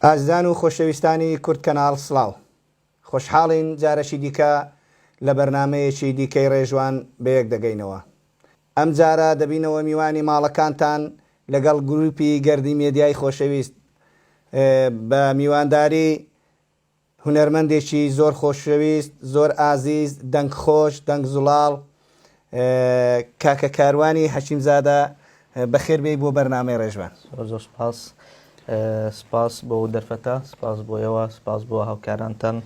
ئازیزان و خۆشەویستانی کورد کەناڵ سڵاو. خۆشحاڵین جارەکی دیکە لە بەرنامەیەکی دیکەی ڕێژوان بەیەک دەگەینەوە. ئەمجارە دەبینەوە میوانی ماڵەکانتان لەگەڵ گروپی گەردی مێدیای خۆشەویست بە میوانداری هونەرمەندێکی زۆر خۆشەویست زۆر ئازیز دەنگ خۆش دەنگ زوڵاڵ کاکە کاروانی حەکیم زادە بەخێر بێی بۆ بەرنامەی ڕێژوان. زۆر زۆر سپاس سپاس بۆ دەرفەتە سپاس بۆ ئێوە سپاس بۆ هاوکارانتان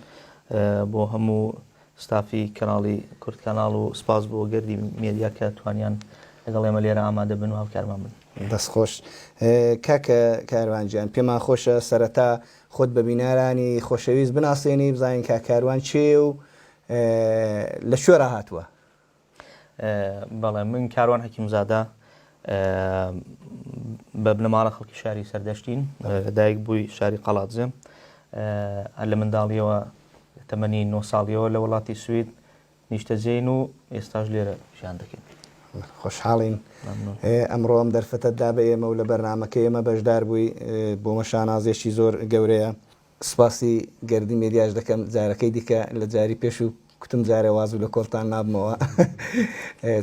بۆ هەموو ستافی کەناڵی کورد کەناڵ و سپاس بۆ گەردی مێدیا کە توانیان لەگەڵ ئێمە لێرە ئامادە بن و هاوکارمان بن. دەست خۆش کاکە کاروان گیان پێمان خۆشە سەرەتا خۆت بە بینارانی خۆشەویست بناسێنی بزانین کاک کاروان کێیە و لە کوێ ڕا هاتووە؟ بەڵێ من کاروان حەکیمزادە بە بنەماڵە خەڵکی شاری سەردەشتین دایک بووی شاری قەڵادزێم هەر لە منداڵیەوە تەمەنی 9 ساڵیەوە لە وڵاتی سوید نیشتەجێین و ئێستاش لێرە ژیان دەکەین. خۆشحاڵین ئەمڕۆ ئەم دەرفەتەت دا بە ئێمە و لە بەرنامەکەی ئێمە بەشدار بووی بۆمە شانازیەکی زۆر گەورەیە. سوپاسی گەردی مێدیاش دەکەم جارەکەی دیکە لە جاری پێشوو کوتم جارێ واز و لە کۆڵتان نابمەوە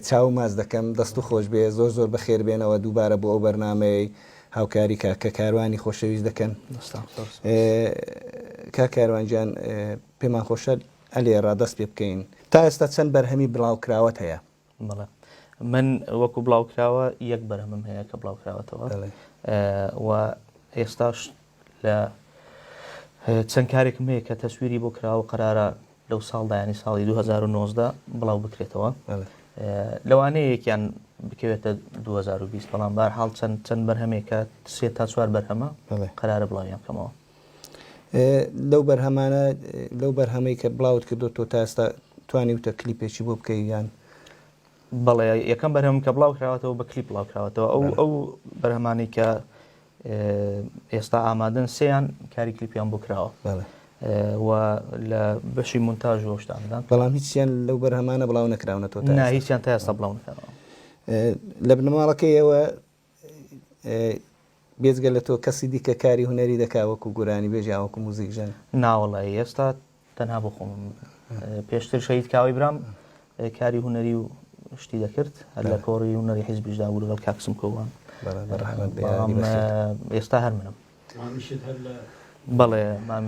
چاو ماچ دەکەم دەست و خۆش بێ زۆر زۆر بەخێر بێنەوە دووبارە بۆ ئەو بەرنامەیەی هاوکاری کاکە کاروانی خۆشەویست دەکەن کاک کاروان گیان پێمان خۆشە ئەلێرە دەست پێ بکەین تا ئێستا چەند بەرهەمی بڵاوکراوەت هەیە؟ بەڵێ من وەکو بڵاوکراوە یەک بەرهەمم هەیە کە بڵاوکراوەتەوە و ئێستاش لە چەند کارێکم هەیە کە تەسویری بۆ کراوە قەرارە لەو ساڵدا ینی ساڵی 2019 بڵاو بکرێتەوە لەوانەیە یەکیان بکەوێتە 2020 بەڵام بار حاڵ چەند چەند بەرهەمێکە سێ تا چوار بەرهەمە قەرارە بڵاویان بکەمەوە. لەو بەرهەمانە لەو بەرهەمەی کە بڵاوت کردو تۆ تا ئێستا توانیوتە کلیپێکی بۆ بکەی یان؟ بەڵێ یەکەم بەرهەم کە بڵاو کراوەتەوە بە کلیپ بڵاو کراوەتەوە ئەو ئەو بەرهەمانەی کە ئێستا ئامادەن سێیان کاری کلیپیان بۆ کراوە و لە بەشی مونتاژ و شتاندان بەڵام هیچیان لەو بەرهەمانە بڵاو نەکراونەتەوە نا هیچیان تا ئێستا بڵاو نەکراوە لە بنەماڵەکەی ئێوە بێجگە لە تۆ کەسی دیکە کاری هونەری دەکا وەکو گۆرانی بێژ یا وەکو موزیکژەن؟ ناوەڵی ئێستا تەنها بۆ خۆم پێشتر شەهید کاوەی برام کاری هونەری و شتی دەکرد هەر لە کۆڕی هونەری حیزبیشدا بوو لەگەڵ کاک سمکۆوان بەڵام ئێستا هەر منم بەڵێ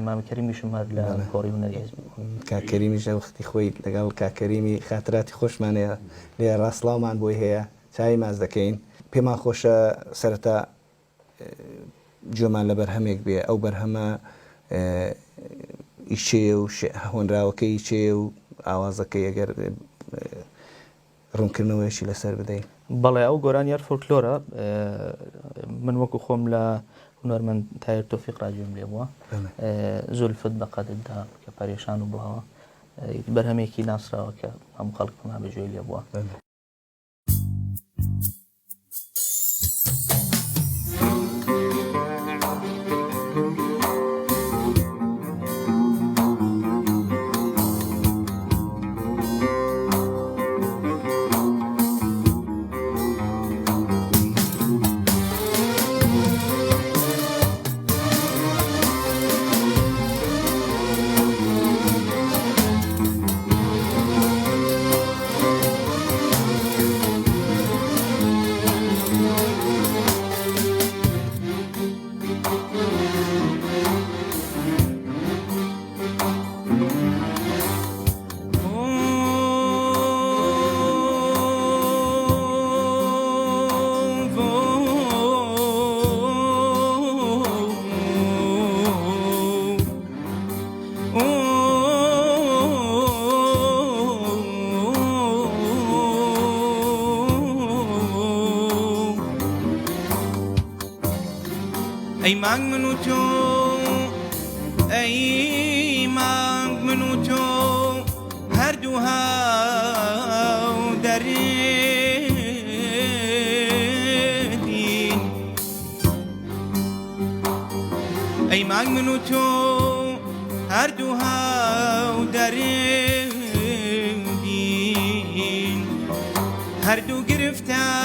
مامی کەریمیشم هەر لە کۆڕی هونەری حیزبی بوو. کاک کەریمیش وەختی خۆی لەگەڵ کاک کەریمی خاتراتی خۆشمان هەیە لێ ڕاستڵاومان بۆی هەیە چاوی ماچ دەکەین. پێمان خۆشە سەرەتا گوێمان لە بەرهەمێک بێ، ئەو بەرهەمە ئی چێیە و هۆنراوەکەی ئی چێیە و ئاوازەکەی ئەگەر ڕوونکردنەوەیەکی لەسەر بدەی. بەڵێ ئەو گۆرانیە هەر فۆلکلۆرە، من وەکو خۆم لە هونەرمەند تایر تۆفیق ڕا گوێم لێ بووە، زولفت بە قەدت دا کە پەرێشان و بڵاوە، بەرهەمێکی ناسراوە کە هەموو خەڵک پەنا بە گوێی لێ بووە. ئەی مانگ من و تۆ ئەی مانگ من و تۆ هەردوو هاو دەردین ئەی مانگ من و تۆ هەردوو هاو دەردین هەردوو گرفتاری.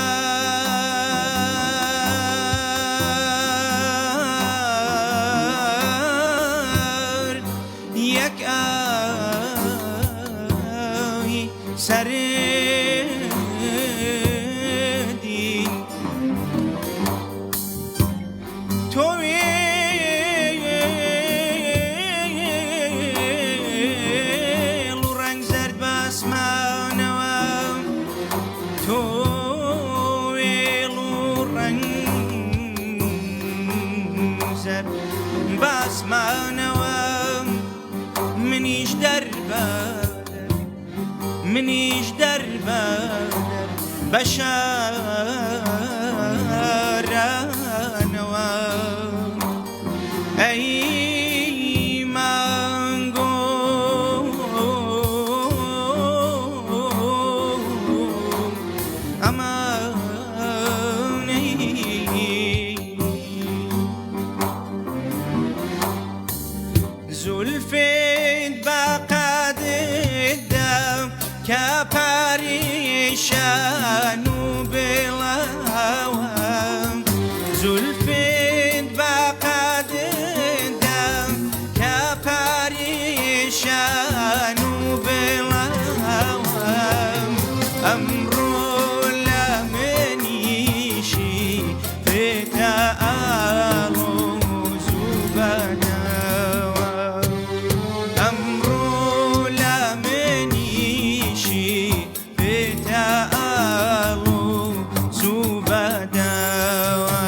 تۆ وێڵ و ڕەنگ زەرد باسمانەوە منیش دەربەدەر منیش دەربەدەر بە شارانەوە ئەی مانگۆ ئەمانەی زولفت بە قەددا کە پەریشان و بڵاوە زولفت بە قەددا کە پەریشان و بڵاوە ئەمڕۆ لە منیشی پێتە ئاڵۆز و بەداوە ئەمڕۆ لە منیشی پێتە ئاڵۆز و بەداوە.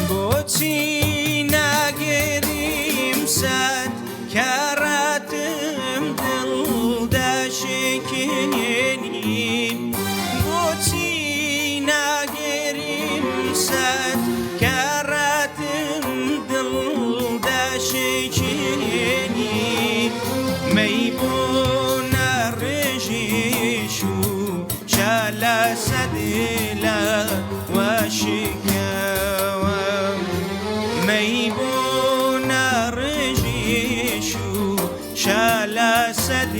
بۆچی ناگریم سەد کەڕەتم دڵ دەشکێنی بۆچی ناگریم سەد کەڕەتم دڵ دەشکێنی مەی بۆ نەڕێژیش و شە لە سەد لە وەشکەوە مەی بۆ نەڕێژیش و شە لە سەد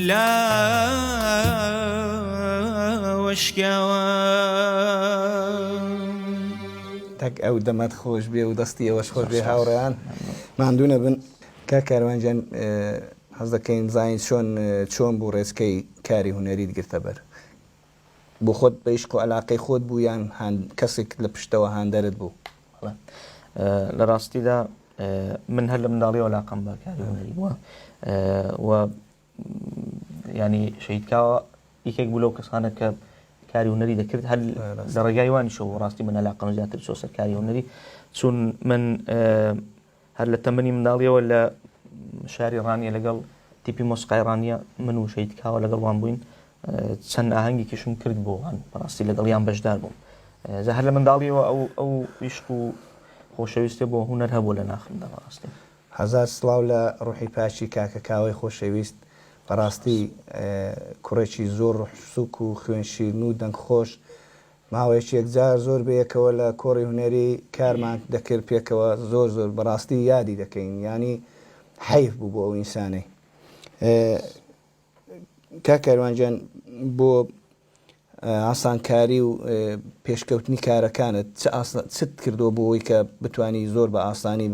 لە وەشکەوە. تەک ئەو دەمەت خۆش بێ و دەستی ئێوەش خۆش بێ هاوڕێیان ماندوو نەبن. کاک کاروان گیان حەز دەکەین بزانین چۆن چۆن بوو ڕێچکەی کاری هونەریت گرتە بەر؟ بۆ خۆت بە ئیشق و ئەلاقەی خۆت بوو یان کەسێک لە پشتەوە هاندەرت بوو؟ بەڵێ لە ڕاستیدا من هەر لە منداڵیەوە لاقەم بە کاری هونەری بووە و ینی شەهید کاوە یەکێک بوو لەو کەسانە کە کاری هونەری دەکرد هەر لە ڕێگای وانیشەوە ڕاستی من علاقەم زیاتر چۆ سەر کاری هونەری چون من هەر لە تەمەنی منداڵیەوە لە شاری ڕانیە لەگەڵ تیپی مۆسیقای ڕانیە من و شەهید کاوە لەگەڵ وان بووین چەند ئاهەنگێکیشم کرد بۆ وان بەڕاستی لەگەڵیان بەشدار بووم جا هەر لە منداڵیەوە ئەو ئەو عیشق و خۆشەویستێ بۆ هونەر هەبوو لە ناخمدا بەڕاستی. هەزار سڵاو لە ڕوحی پاکی کاکە کاوەی خۆشەویست بەڕاستی کوڕێکی زۆر ڕوح سوک و خوێن شیرن و دەنگ خۆش ماوەیەکی یەکجار زۆر بەیەکەوە لە کۆڕی هونەری کارمان دەکرد پێکەوە زۆر زۆر بەڕاستی یادی دەکەین یانی حەیف بوو بۆ ئەو ئینسانەی کاک کاروان گیان بۆ ئاسانکاری و پێشکەوتنی کارەکانت چ چت کردووە بۆ ئەوەی کە بتانی زۆر بە ئاسانی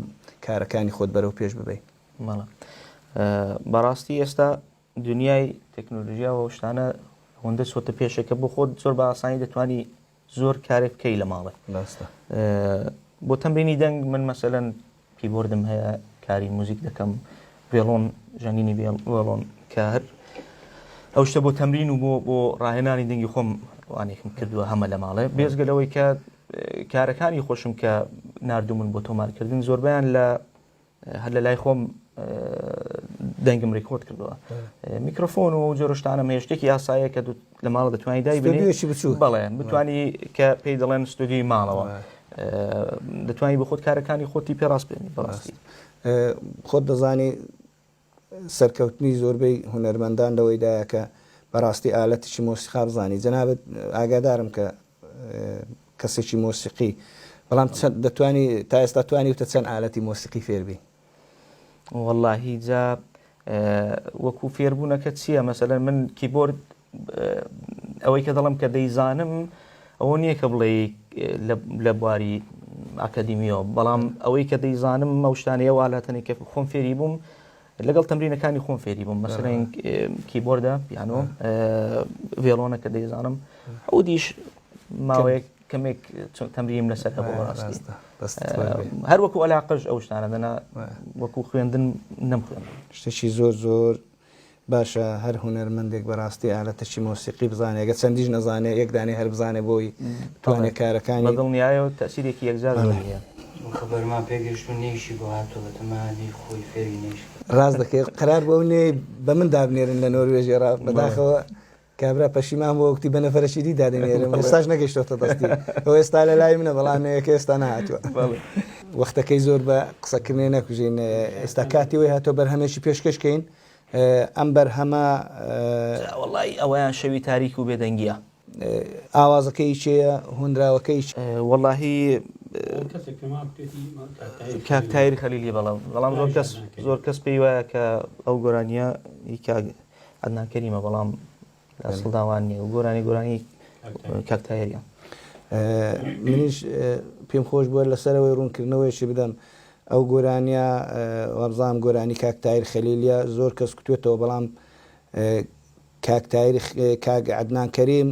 کارەکانی خۆت بەرەو پێش ببەی؟ بەڕاستی ئێستا دنیای تەکنۆلژیا و شتانە هەندە چۆتە پێشەکە بۆ خۆت زۆر بە ئاسانی دەتوانی زۆر کارێک بکەی لە ماڵێ بۆ تەمرینی دەنگ من مەسەلەن keyboard م هەیە کاری موزیک دەکەم ڤێڵۆن ژەنینی ڤێڵۆن کە هەر ئەو شتە بۆ تەمرین و بۆ بۆ ڕاهێنانی دەنگی خۆم وانێکم کردووە هەمە لە ماڵێ بێزگە لەوەی کە کارەکانی خۆشم کە نردومن بۆ تۆمارکردن زۆربیان لە هەر لە لای خۆم دەنگم record کردووە میکرۆفۆن و جۆرشتانم هەیە شتێکی ئاسایە کە لە ماڵە دەتوانانی دای بچوو بەڵێ بتانی کە پێی دەڵێن ستۆدیۆی ماڵەوە دەتوانی بە خۆت کارەکانی خۆتی پێ ڕاست بێنی بەڕاستی خۆت دەزانی سەرکەوتنی زۆربەی هونەرمەندان لەوەیدایە کە بەڕاستی ئالەتێکی مۆسیقا بزانی جەنابت ئاگادارم کە کەسێکی مۆسیقی بەڵام چەند دەتوانی تا ئێستا توانیوتە چەند ئالەتی مۆسیقی فێربی؟ وەڵاهی جا. وەکو فێربوونەکە چییە مەسەلەن من کیبۆرد ئەوەی کە دەڵم کە دەیزانم ئەوە نییە کە بڵێ لە بواری ئاکادیمیەوە بەڵام ئەوەی کە دەیزانم ئەو شتانەیە والاتەنی کە خۆم فێری بووم لەگەڵ تەمرینەکانی خۆم فێری بووم مەسەلەن کیبۆردە پیانۆ ڤێڵۆنە کە دەیزانم عودیش ماوەیەک کەمێک تەمریم لەسەر هەبوو بەڕاستی هەر وەکو ئەلاقەش ئەو شتانە دەنا وەکو خوێندن نەمخوێند. شتێکی زۆر زۆر باشە هەر هونەرمەندێک بەڕاستی ئالەتەکی مۆسیقی بزانێ گەر چەندیش نەزانێ یەک دانەی هەر بزانێ بۆی بتوانێ کارەکانی. بە دڵنیایەوە تەئسیرێکی یەکجار زۆری هەیە. خەبەرمان پێگەیشت و نەیشی بۆ هاتووە بەتەما نەی خۆی فێری نەیش کرد. ڕاست دەکەی قەرار بوو ئەو نەی بە من دابنێرن لە نۆروێژێ ڕا بەداخەوە کابرا پەشیمان بووە وتی بە نەفەرەکی دی دادەنێرم ئێستاش نەگەیشتۆتە دەستی ئەو ئێستا لە لای منە بەڵام نەیەکە ئێستا نەهاتووە وەختەکەی زۆر بە قسەکردنێ نەکوژین ئێستا کاتی وەی هاتۆ بەرهەمێکی پێشکەش کەین ئەم بەرهەمە وەڵی ئەوەیان شەوی تاریک و بێدەنگیە ئاوازەکەی چێە هۆنراوەکەی وەڵاهی کاک تایر خەلیلی بەڵام بەڵام زۆر کەس زۆر کەس پێی وایە کە ئەو گۆرانیە ئی کاک عەدنان کەریمە بەڵام لە ئەسڵدا وان نییە و گۆرانی گۆرانی کاک تاهێریە. منیش پێم خۆش بووە لەسەرەوەی ڕوونکردنەوەیەکی بدەم ئەو گۆرانیە وابزانم گۆرانی کاک تاهیر خەلیلیە زۆر کەس کوتوێتەوە بەڵام کاک تاهیر کاک عەدنان کەریم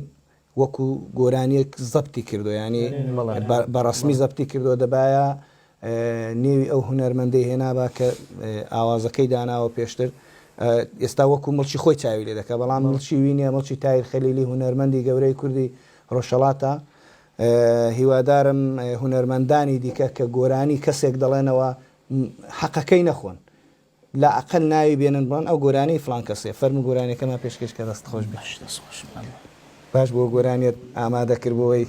وەکو گۆرانیەک زەبتی کردوە یانی بە ڕەسمی زەبتی کردوە دەبایە نێوی ئەو هونەرمەندەی هێنابا کە ئاوازەکەی داناوە پێشتر ئێستا وەکو مڵکی خۆی چاوی لێ دەکە بەڵام مڵکی وی نیە مڵکی تایر خەلیلی هونەرمەندی گەورەی کوردی ڕۆژهەڵاتە هیوادارم هونەرمەندانی دیکە کە گۆرانی کەسێک دەڵێنەوە حەقەکەی نەخۆن لا ئەقەل ناوی بێنن بڵێن ئەو گۆرانیەی فڵان کەسیە فەرموو گۆرانیەکەمان پێشکەش کە دەست خۆش بێ. باش دەست خۆش مەمنون. باش بۆ گۆرانیەت ئامادە کرد بۆ ئەوەی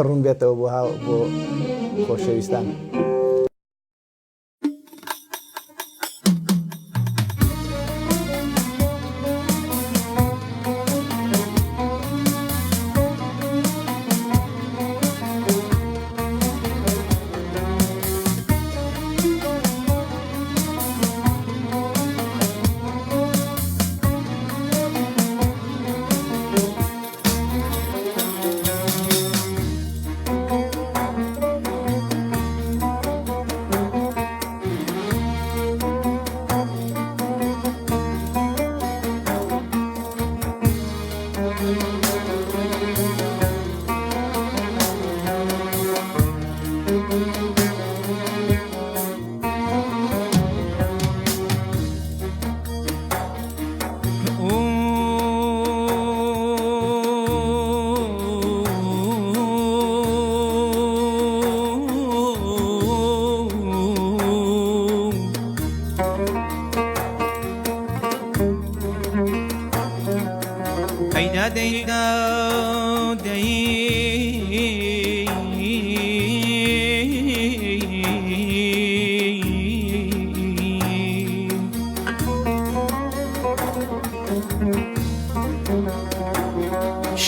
ڕوون بێتەوە بۆ هاو بۆ خۆشەویستان.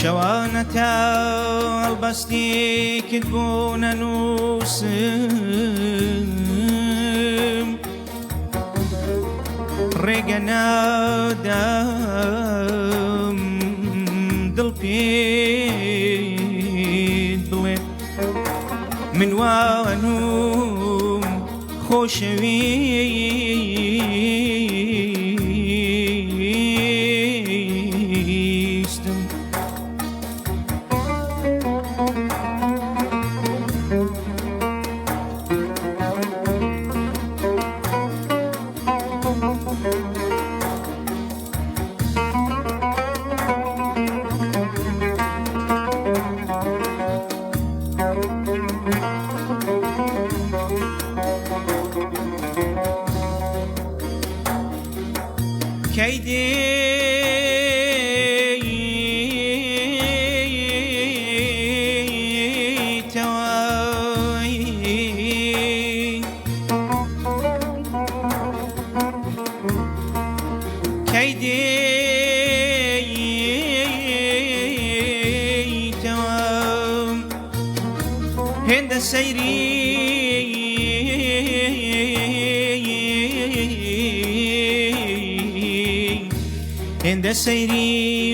شەوانە تا هەڵبەستێکت بۆ نەنووسم ڕێگە نادەم دڵ پێت بڵێ من وانوم خۆشەویستم. کەی دێیتەوە کەی دێیتەوە هێندە سەیری لە سەیری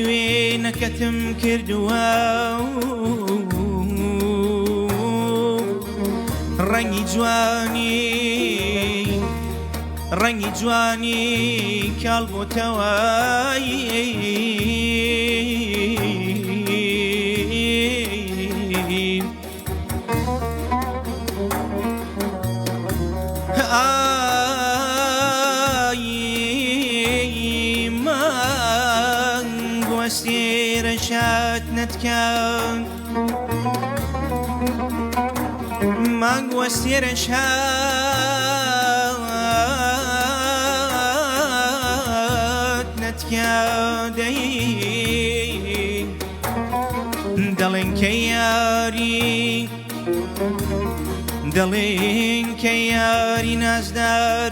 وێنەکەتم کردووە ڕەنگی جوانی ڕەنگی جوانی کاڵ بۆتەوە. ئای مانگ وەستێرە شات نەتکان مانگ وەستێرە شات نەتکان دەی دەڵێن کە یاری دەڵێن کە یاری نازدار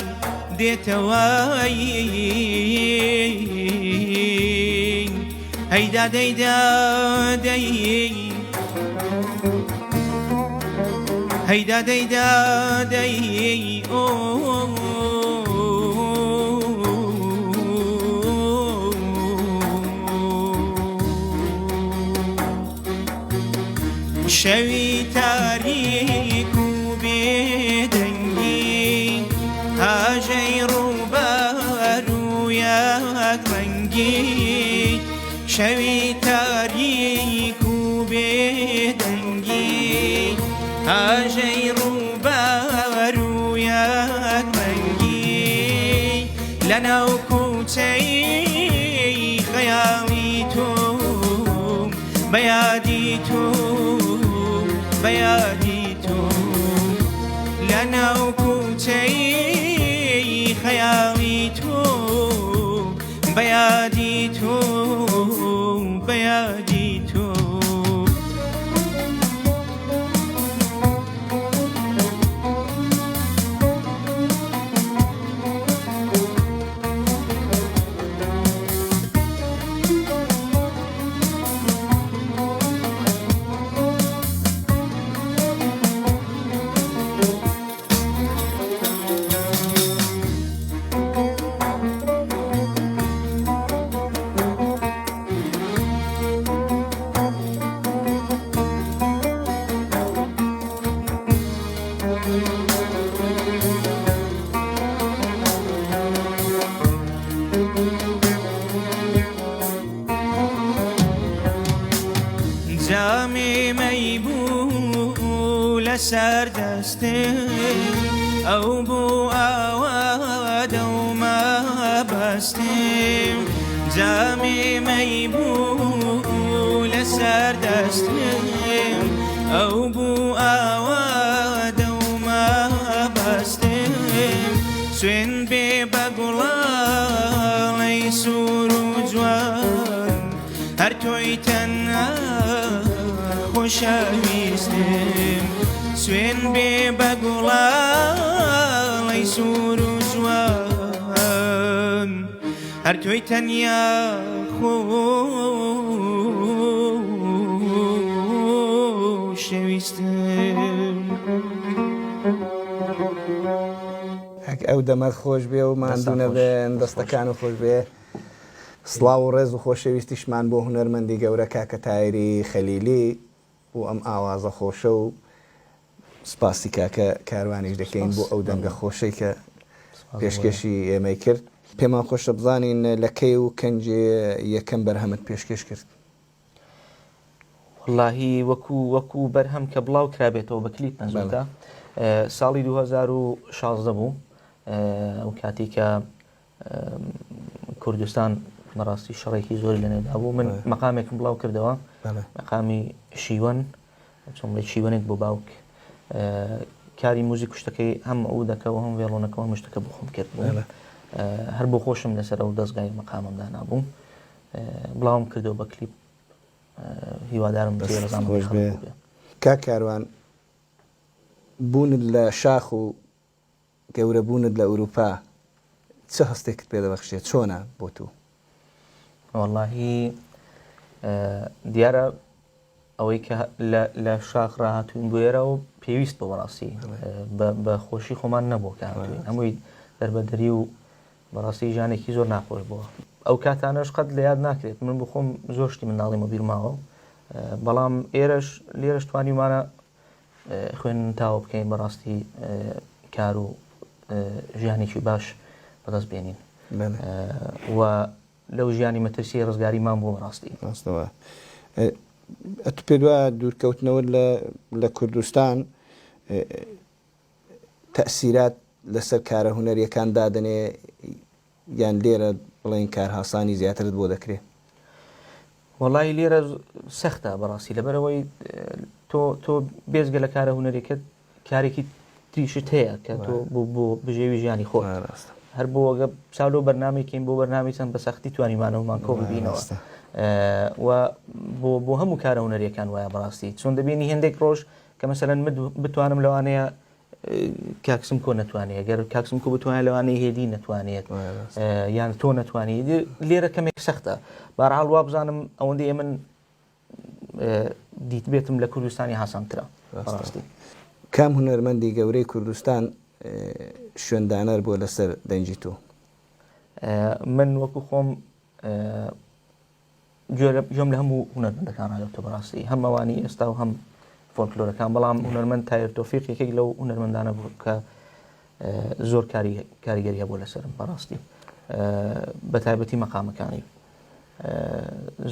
دێتەوە هەیدا دەیدا دەی هەیدا دەیدا دەی ئۆ شەوی تاریک و بێدەنگی هاژەی ڕووبار و یەک ڕەنگی شەوی تاریک و بێدەنگی هاژەی ڕووبار و یەک ڕەنگی لەناو کوچەی خەیاڵی تۆ بە یادی تۆ بە یادی تۆ لەناو کوچەی خەیاڵی تۆ بە یادی تۆ بە یادی تۆ. جامی مەی بوو لەسەر دەستم ئەو بوو ئاوادە و مەبەستم جامی مەی بوو لەسەر دەستم ئەو بوو ئاوادە و مەبەستم سوێن بێ بە گوڵاڵەی سوور و جوان هەر تۆی تەنها خۆشەویستم سوێن بێ بە گوڵاڵەی سوور و جوان هەر تۆی تەنیا خۆشەویستم. ئەک ئەو دەمەت خۆش بێ و ماندوو نەبن دەستەکانت خۆش بێ. سڵاو و ڕێز و خۆشەویستیشمان بۆ هونەرمەندی گەورە کاکە تایری خەلیلی بۆ ئەم ئاوازە خۆشە و سپاسی کاکە کاروانیش دەکەین بۆ ئەو دەنگە خۆشەی کە پێشکێشی ئێمەی کرد. پێمان خۆشە بزانین لە کەی و کەنجێ یەکەم بەرهەمت پێشکێش کرد؟ وەڵاهی وەکو وەکو بەرهەم کە بڵاو کرابێتەوە بە کلیپ مەزوتە ساڵی 2016 بوو ئەو کاتی کە کوردستان بەڕاستی شەڕێکی زۆری لەنێودا بوو من مەقامێکم بڵاو کردەوە مەقامی شیوەن چۆن بڵێ شیوەنێک بۆ باوک کاری موزیک شتەکەی هەم ئەو دەکەەوە هەم وێڵۆنەکەەوە هەم شتەکە بۆ خۆم کرد بوو هەر بۆ خۆشم لەسەر ئەو دەستگای مەقامم دانابوو بڵاوم کردەوە بە کلیپ هیوادارم خۆش بێ کاک کاروان بوونت لە شاخ و گەورە بوونت لە ئورووپا چ هەستێکت پێ دەبەخشێ؟ چۆنە بۆ تو؟ وەڵاهی دیارە ئەوەی کە لە شاخ ڕاهاتوین بۆ ئێرە و پێویست بۆ بەڕاستی بە خۆشی خۆمان نەبوو کە هاتوین هەمووی دەربەدەری و بەڕاستی ژیانێکی زۆر ناخۆش بووە. ئەو کاتانەش قەت لە یاد ناکرێت من بخۆم زۆر شتی منداڵیمە بیرماوە بەڵام ئێرەش لێرەش توانیمانە خوێندن تاوە بکەین بەڕاستی کار و ژیانێکی باش بەدەست بێنین و لەو ژیانی مەترسی ڕزگاریمان بوو بەڕاستی. ڕاستەوە ئەتو پێت وایە دوورکەوتنەوە لە کوردستان تەئسیرات لەسەر کارە هونەریەکان دادەنێ یان لێرە بڵێن کارهاسانی زیاترت بۆ دەکرێ؟ وەڵی لێرە سەختە بەڕاستی لەبەرەوەی تۆ تۆ بێزگە لە کارە هونەریەکەت کارێکی تریشت هەیە کە تۆ بۆ بۆ بژێوی ژیانی خۆت هەر بۆ ئەگە چاو لەو بەرنامەی کەین بۆ بەرنامەی چەند بە سەختی توانیمانەوەمان کۆ ببینەوە و بۆ بۆ هەموو کارە هونەریەکان وایە بەڕاستی چۆن دەبینی هێندێک ڕۆژ کە مەسەلەن من بتوانم لەوانەیە کاکسم کۆ نەتوانێت گەر کاکسم کۆ بتوانێت لەوانەیە هێدی نەتوانێت یان تۆ نەتوانێت لێرە کەمێک سەختە بارحاڵ وا بزانم ئەوەندەی من دیتبێتم لە کوردستانی هاسانترە بەڕاستی. کام هونەرمەندی گەورەی کوردستان شوێندانەر بووە لەسەر دەنگی تۆ؟ من وەکو خۆم گوێم لە هەموو هونەرمەندەکان ڕاگرتووە بەڕاستی هەم ئەوانی ئێستا و هەم فۆلکلۆرەکان بەڵام هونەرمەند تایر تۆفیق یەکێک لەو هونەرمەندانە بوو کە زۆر کاری کاریگەری هەبوو لەسەرم بەڕاستی بە تایبەتی مەقامەکانی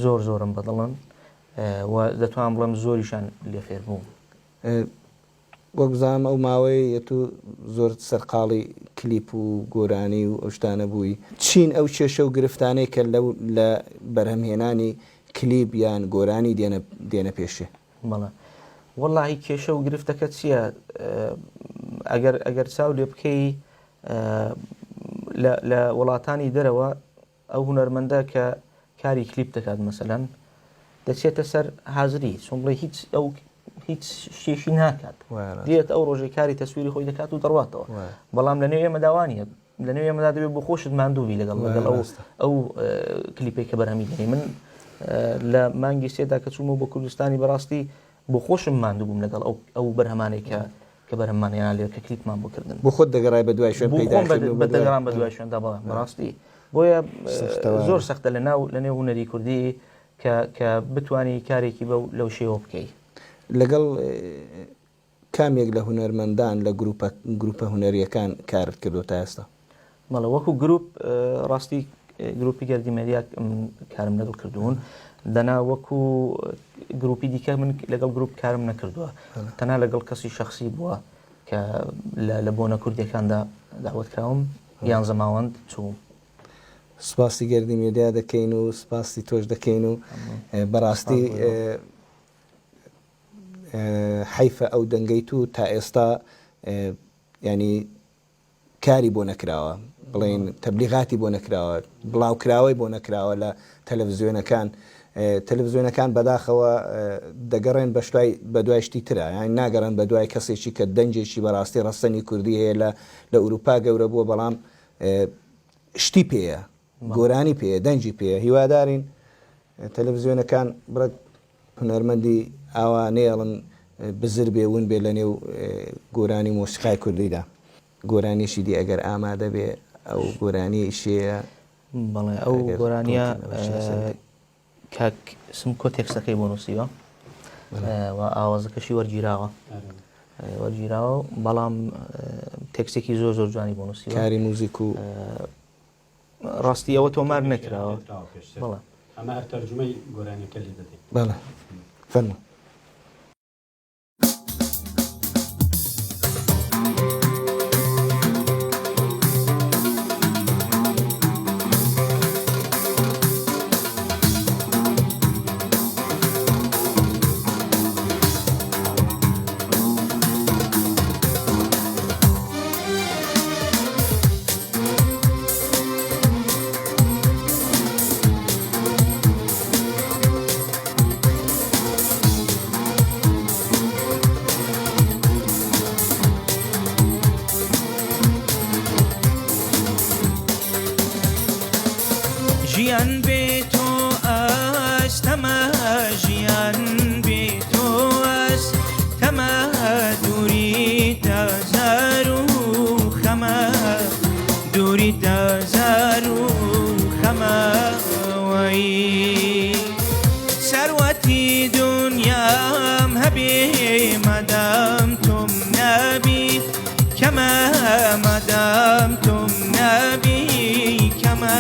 زۆر زۆرم بەدڵن و دەتوان بڵێم زۆریشان لێ فێر بووم. وەک بزانم ئەو ماوەیە ئەتوو زۆر سەرقاڵی کلیپ و گۆرانی و ئەو شتانە بووی، چین ئەو کێشە و گرفتانەی کە لەو لە بەرهەمهێنانی کلیپ یان گۆرانی دێنە دێنە پێشێ؟ بەڵێ وەڵاهی کێشە و گرفتەکە چییە ئەگەر ئەگەر چاو لێ بکەی لە وڵاتانی دەرەوە ئەو هونەرمەندە کە کاری کلیپ دەکات مەسەلەن دەچێتە سەر حازری چۆن بڵێ هیچ ئەو هیچ شتێکی ناکات دێت ئەو ڕۆژەی کاری تەسویری خۆی دەکات و دەڕاتەوە بەڵام لە نێو ئێمەدا وانە لە نێو ئێمەدا دەبێت بۆ خۆشت ماندووبی لەگەڵ لەگەڵ ئەو ئەو کلیپێک کە بەرهەمی دێنی من لە مانگی سێدا کە چوومەوە بۆ کوردستانی بەڕاستی بۆ خۆشم ماندوو بووم لەگەڵ ئەو ئەو بەرهەمانەی کە کە بەرهەممان هێنا لێرە کە کلیپمان بۆ کردن. بۆ خۆت دەگەڕای بە دوای شوێن پەیدا کردن و بە دوای دەگەڕام بە دوای شوێندا بەڵێ بەڕاستی بۆیە زۆر سەختە لە ناو لە نێو هونەری کوردی کە کە بتوانی کارێکی بەو لەو شێوە بکەی. لەگەڵ کام یەک لە هونەرمەندان لە گروپە گروپە هونەرییەکان کارت کردووە تا ئێستا؟ بەڵێ وەکو گروپ ڕاستی گروپی گەردی مێدیا من کارم لەگەڵ کردوون دەنا وەکو گروپی دیکە من لەگەڵ گروپ کارم نەکردووە تەنها لەگەڵ کەسی شخصی بووە کە لە بۆنە کوردیەکاندا داوت کراوم یان زەماوەند چووم. سپاسی گەردی مێدیا دەکەین و سپاسی تۆش دەکەین و بەڕاستی حەیفە ئەو دەنگەی تو تا ئێستا ینی کاری بۆ نەکراوە بڵێین تەبلیغاتی بۆ نەکراوە بڵاوکراوەی بۆ نەکراوە لە تەلەڤزیۆنەکان تەلەڤزیۆنەکان بەداخەوە دەگەڕێن بەشتای بەدوای شتی ترە یان ناگەڕێن بەدوای کەسێکی کە دەنگێکی بەڕاستی ڕەسەنی کوردی هەیە لە لە ئوروپا گەورە بووە بەڵام شتی پێیە گۆرانی پێیە دەنگی پێیە هیوادارین تەلەڤزیۆنەکان بڕێک هونەرمەندی ئاوا نەیەڵن بزر بێ ون بێ لەنێو گۆرانی و مۆسیقای کوردیدا. گۆرانیەکی دی ئەگەر ئامادە بێ ئەو گۆرانیەی شێیە. بەڵێ ئەو گۆرانیە کاک سمکۆ تێکستەکەی بۆ نووسیوە و ئاوازەکەشی وەرگیراوە وەرگیراوە بەڵام تێکستێکی زۆر زۆر جوانی بۆ نووسیوە کاری موزیک و ڕاستی ئەوە تۆمار نەکراوە. بەڵێ. ئەمە هەر تەرجومەی گۆرانیەکە لێ دەدەین. بەڵێ فەرموو. لەزەتی دونیام هەبێ مادام تۆم نەبی کەمە مادام تۆم نەبی کەمە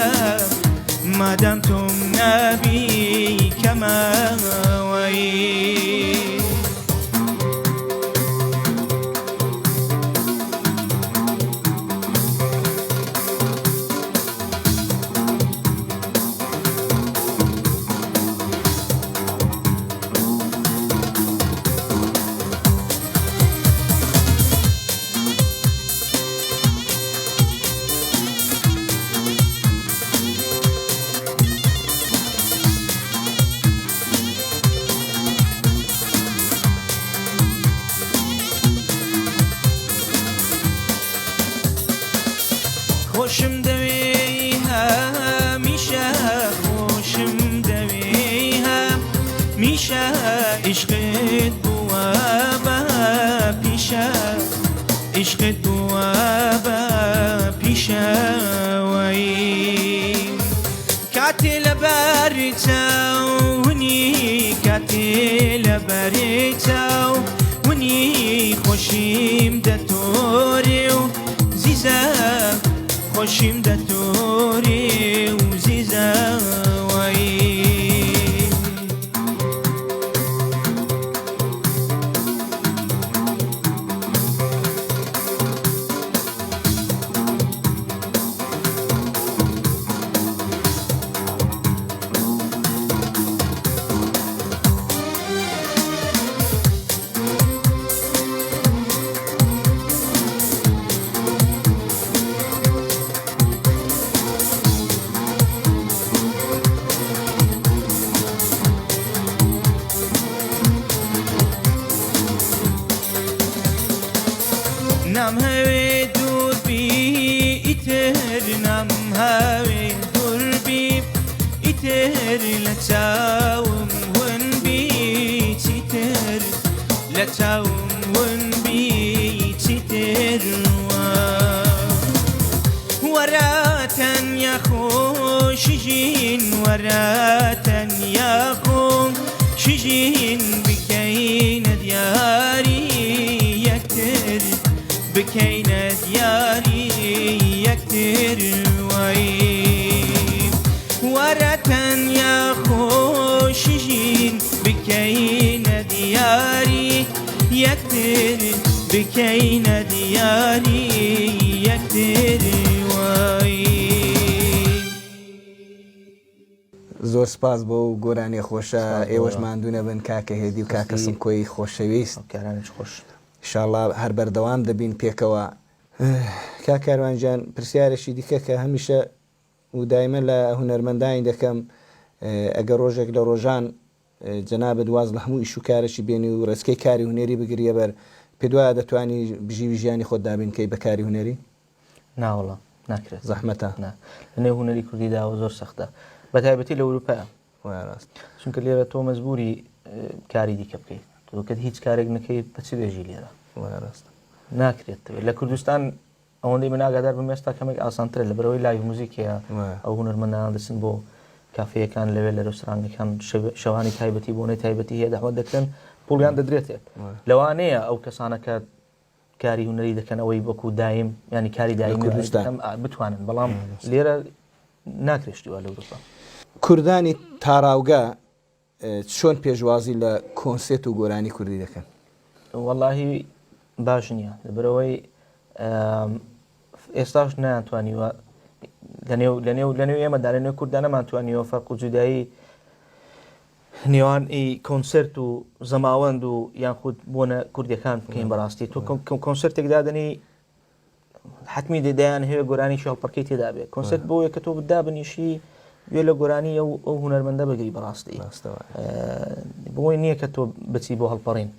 مادام تۆم نەبی کەمە وەی. خۆشم دەوێی هەمیشە خۆشم دەوێی هەمیشە عیشقت بووە بە پیشە عیشقت بووە بە پیشەوەی کاتێ لەبەر چاونی کاتێ لەبەر چاونی خۆشیم دەتۆرێ و زیزە خۆشیم دەتۆرێ و زیزە وەی. نامهەوێ دوور بی ئیتر نامهەوێ دوور بی ئیتر لە چاوم ون بی چیتر لە چاوم ون بی چیتر وەرە تەنیا خۆشی ژین وەرە تەنیا خۆشی ژین بکەینە دیاری یەکتر بکەینە دیاری یەکتر وای وەرە تەنیا خۆشی ژین بکەینە دیاری یەکتر بکەینە دیاری یەکتر وای. زۆر سپاس بۆ ئەو گۆرانیە خۆشە ئێوەش ماندوو نەبن کاکە هێدی و کاکە سمکۆی خۆشەویست ئیشاڵا هەر بەردەوام دەبین پێکەوە. کاک کاروان گیان پرسیارێکی دیکە کە هەمیشە و دایمە لە هونەرمەندانی دەکەم ئەگەر ڕۆژێک لە ڕۆژان جەنابت واز لە هەموو ئیش و کارێکی بێنی و ڕێچکەی کاری هونەری بگریە بەر پێت وایە دەتوانی بژیوی ژیانی خۆت دابین کەی بە کاری هونەری؟ ناوەڵا ناکرێت. زەحمەتە. نا لە نێو هونەری کوردیدا زۆر سەختە بە تایبەتی لە ئەوروپا. وایە ڕاست. چونکە لێرە تۆ مەجبوری کاری دیکە بکەیت تۆ کە هیچ کارێک نەکەی بە چ دەژی لێرە؟ وایە ڕاست. ناکرێت لە کوردستان ئەوەندەی من ئاگادار بم ئێستا کەمێک ئاسانترە لەبەرئەوەی live music هەیە ئەو هونەرمەندانە دەچن بۆ کافێیەکان لەوێ لە رێستۆرانەکان شەوانی تایبەتی بۆنەی تایبەتی هەیە دەعوەت دەکرێن پوڵیان دەدرێتێ لەوانەیە ئەو کەسانە کە کاری هونەری دەکەن ئەوەی وەکو دایم ینی کاری دایم کوردستان بتوانن بەڵام لێرە ناکرێت شتی وا لە ئەوروپا. کوردانی تاراوگە چۆن پێشوازی لە کۆنسێت و گۆرانی کوردی دەکەن؟ وەڵاهی باش نییە لەبەرئەوەی ئێستاش نەیانتوانیوە لەنێو لەنێو لەنێو ئێمەدا لەنێو کورددا نەمانتوانیوە فەرق و جودایی نێوان ئی کۆنسرت و زەماوەند و یان خود بۆنە کوردیەکان بکەین بەڕاستی تۆ کۆنسرتێک دادەنی حەتمی دەیان هەیە گۆرانی شێڵپەرکەی تێدا بێت کۆنسرت بۆیە کە تۆ دابنیشی گوێ لە گۆرانی ئەو ئەو هونەرمەندە بگری بەڕاستی بۆی نییە کە تۆ بچی بۆ هەڵپەڕین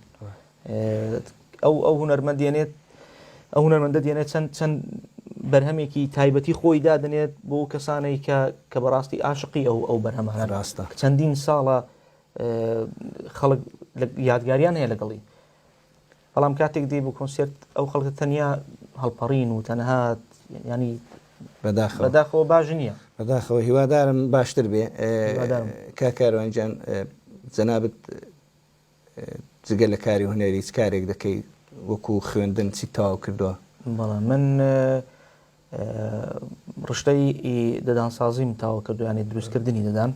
ئەو ئەو هونەرمەند دێنێت ئەو هونەرمەندە دێنێت چەند چەند بەرهەمێکی تایبەتی خۆی دادنێت بۆ کەسانەی کە کە بەڕاستی عاشقی ئەو ئەو بەرهەمانە ڕاستە چەندین ساڵە خەڵک یادگاریان هەیە لەگەڵی بەڵام کاتێک دێی بۆ کۆنسێرت ئەو خەڵکە تەنیا هەڵپەڕین و تەنها ینی بەداخەوە بەداخەوە باش نییە بەداخەوە هیوادارم باشتر بێ کاک کاروان گیان. جەنابت جگە لە کاری هونەری چ کارێک دەکەی وەکو خوێندن چیت تەواو کردووە؟ بەڵێ من ڕشتەی ددانسازیم تەواو کردو ینی دروستکردنی ددان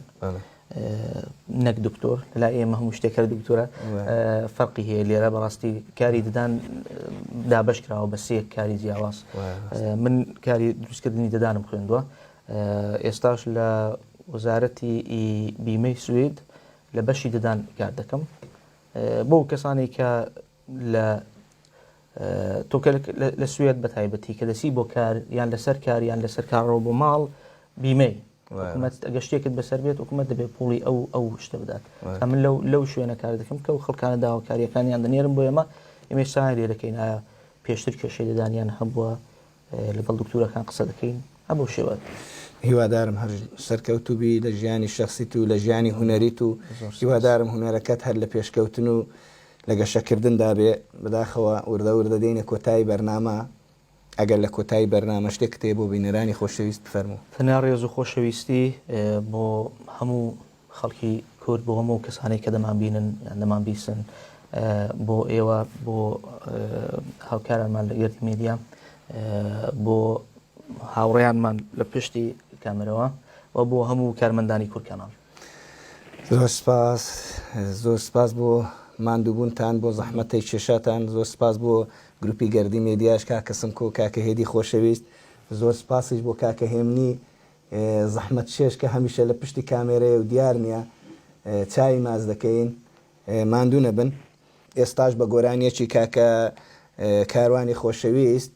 نەک دکتۆر لای ئێمە هەموو شتێک هەر دکتۆرە فەرقی هەیە لێرە بەڕاستی کاری ددان دابش کراوە بە سێ کاری جیاواز من کاری دروستکردنی ددانم خوێندووە ئێستاش لە وەزارەتی بیمەی سوید لە بەشی ددان کار دەکەم بۆ کەسانی کە لە تۆکە لە سوێد بە تایبەتی کە دەسی بۆ کار یان لەسەر کار یان لەسەر کارڕەوە بۆ ماڵ بیمەی حکومەت ئەگە شتێکت بەسەر بێت حکومەت دەبێت پوڵی ئەو ئەو شتە بدات من لەو لەو شوێنە کار دەکەم کە و خەڵکانە داواکاریەکانیان دەنێرم بۆ ئێمە ئێمە سایان لێ دەکەین ئایا پێشتر کێشەی ددانیان هەبووە لەگەڵ دکتورەکان قسە دەکەین هەبوو شێوە. هیوادارم هەر سەرکەوتوو بی لە ژیانی شەخسیت و لە ژیانی هونەریت و هیوادارم هونەرەکەت هەر لە پێشکەوتن و لە گەشەکردندا بێ. بەداخەوە وردە وردە دێینە کۆتایی بەرنامە ئەگەر لە کۆتایی بەرنامە شتێکت هەیە بۆ بینەرانی خۆشەویست بفەرموو. تەنیا ڕێز و خۆشەویستی بۆ هەموو خەڵکی کورد، بۆ هەموو کەسانەی کە دەمانبینن یان دەمانبیسن، بۆ ئێوە، بۆ هاوکارانمان لە گردی میدیا، بۆ هاوڕێیانمان لە پشتی کامێرەوە و بۆ هەموو کارمەندانی کوردکاناڵ. زۆر سپاس زۆر سپاس بۆ ماندووبوونتان بۆ زەحمەتەی کێشاتان زۆر سپاس بۆ گروپی گەردی مێدیاش کاکە سمکۆ کاکە هێدی خۆشەویست زۆر سپاسیش بۆ کاکە هێمنی زەحمەت چێژ کە هەمیشە لە پشتی کامێرەیە و دیار نییە چاوی ماچ دەکەین ماندوو نەبن ئێستاش بە گۆرانیەکی کاکە کاروانی خۆشەویست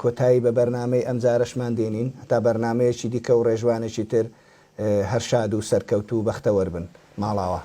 کۆتایی بە بەرنامەی ئەمجارەشمان دێنین هەتا بەرنامەیەکی دیکە و ڕێژوانێکی تر هەر شاد و سەرکەوتوو و بەختەوەر بن. ماڵاوا.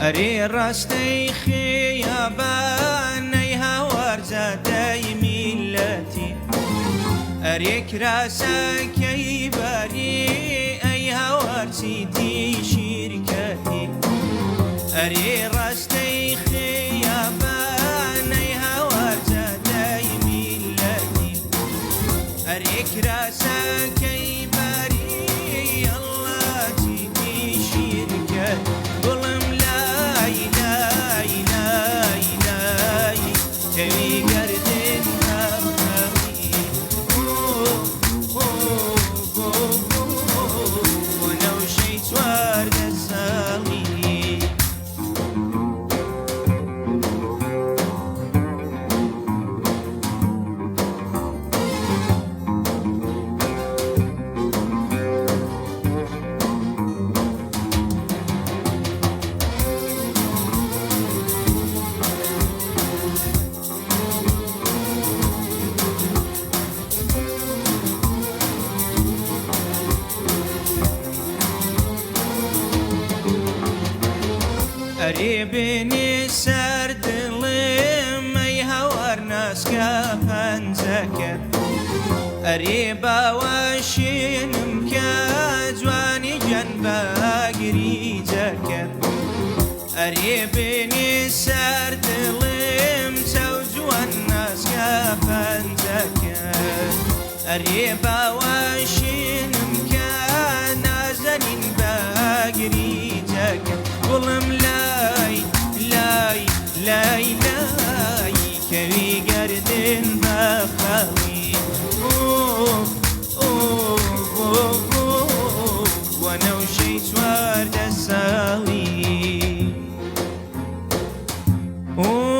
ئەرێ ڕاستەی خیابانەی هاوار جادەی میلەتی ئەرێ کراسەکەی باری ئەی هاوار چیتی شیرکەتی ئەرێ ڕاستەی خیابانەی هاوار جادەی میلەتی ئەرێ کراسەکەی باری ئەڵڵا چیتی شیرکەت گوڵم لای لای لای لای کەوی گەردن هەوهەوی وەنەوشەی 14 ساڵی. ئەرێ بێنێ سەر دڵم ئەی هاوار ناسکە پەنجەکە ئەرێ باوەشێنم کە جوانی گیان بەگریجەکە ئەرێ بێنێ سەر دڵم چاو جوان ناسکە پەنجەکە ئەرێ باوەشێنم کە نازەنین بەگریجەکە گوڵم لای لای لای لای کەوی گەردن بەخەڵی ئۆف ئۆف ئۆف ئۆف وەنەوشەی 14 ساڵی ئۆف.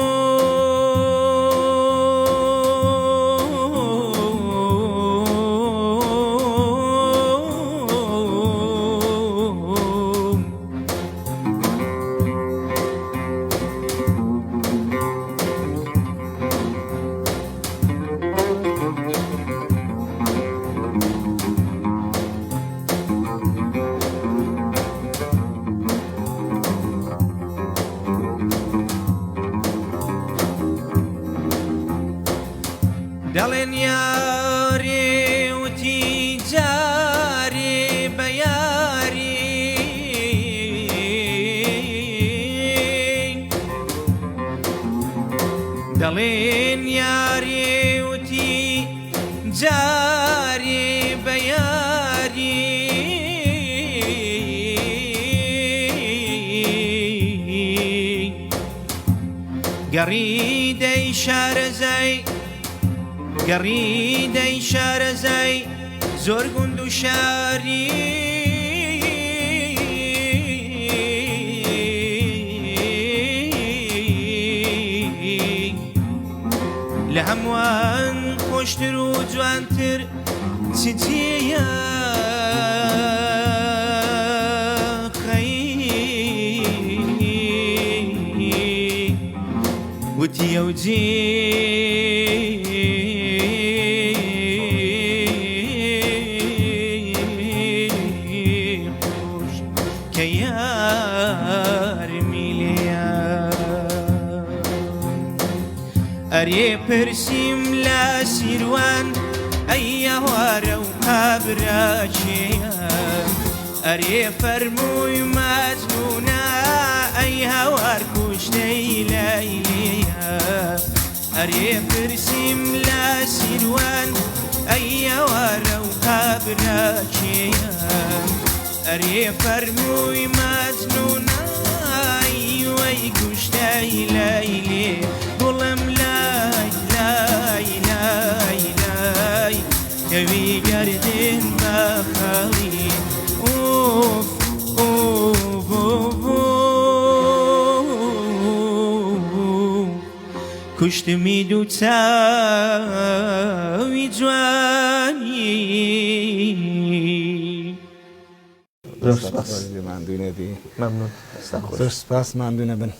دەڵێن یارێ وتی جارێ بە یاری. دەڵێن یارێ وتی جارێ بە یاری. گەڕیدەی شارەزای گەڕیدەی شارەزای زۆر گوند و شاری. لە هەمووان خۆشتر و جوانتر چ جێیە خەی وتی ئەو جێ خۆش کە یارمی لێیە. ئەرێ پرسیم لە سیروان ئەی یاوارە و قەبرە کێیە؟ ئەرێ فەرمووی مەجنوونە ئەی هاوار کوشتەی لەیلیە. ئەرێ پرسیم لە سیروان ئەی یاوارە و قەبرە کێیە؟ ئەرێ فەرمووی مەجنوونە ئەی وەی کوشتەی لەیلێ. گوڵم لای لای لای لای کەوی گەردن بە خاڵی ئوف ئوف ئوف ئوف کوشتمی دوو چاوی جوانی. زۆر سپاس. ماندوو نەبی. مەمنون. زۆر سپاس ماندوو نەبن.